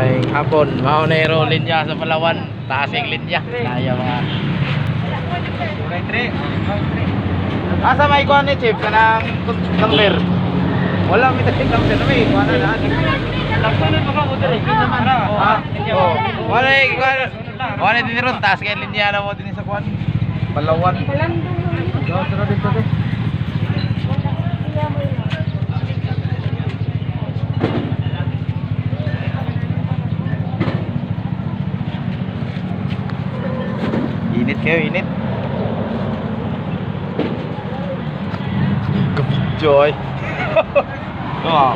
May hapon, mao na iro linya sa Palawan, taas yung linya. Kaya mga Asa may kuan ni Chief kanang number? Wala mi tayong number may kuan na. Ah, oh. Wala eh, kuan. Wala din ron taas kay linya na mo din sa kuan. Palawan. Init kayo, init. Joy. Oh.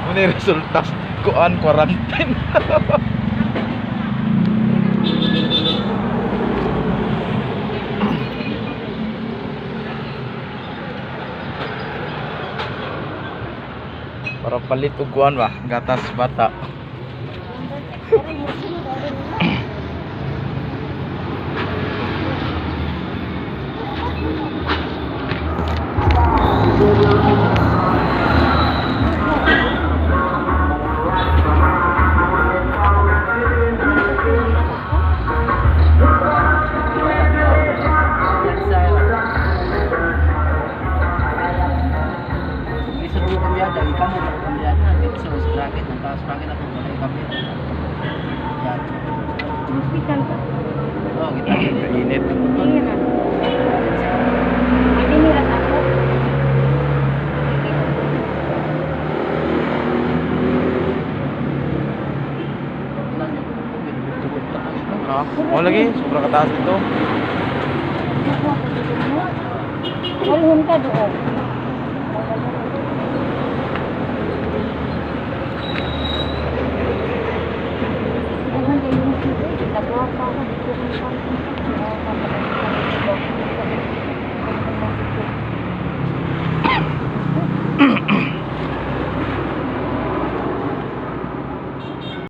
Ano yung resulta? Kuan, quarantine. Para palit og kuan ba, gatas bata. Isa ko kamyada, ikaw mo ko kamyada. Dito sa bracket, ang taas bracket ako wala yung kamyada. Yan. Hospital ka. Oh, kita. Init. Tingin na. Ay, diniras ako. Ha? Oh, lagi, sobra kataas nito. Walhon ka doon.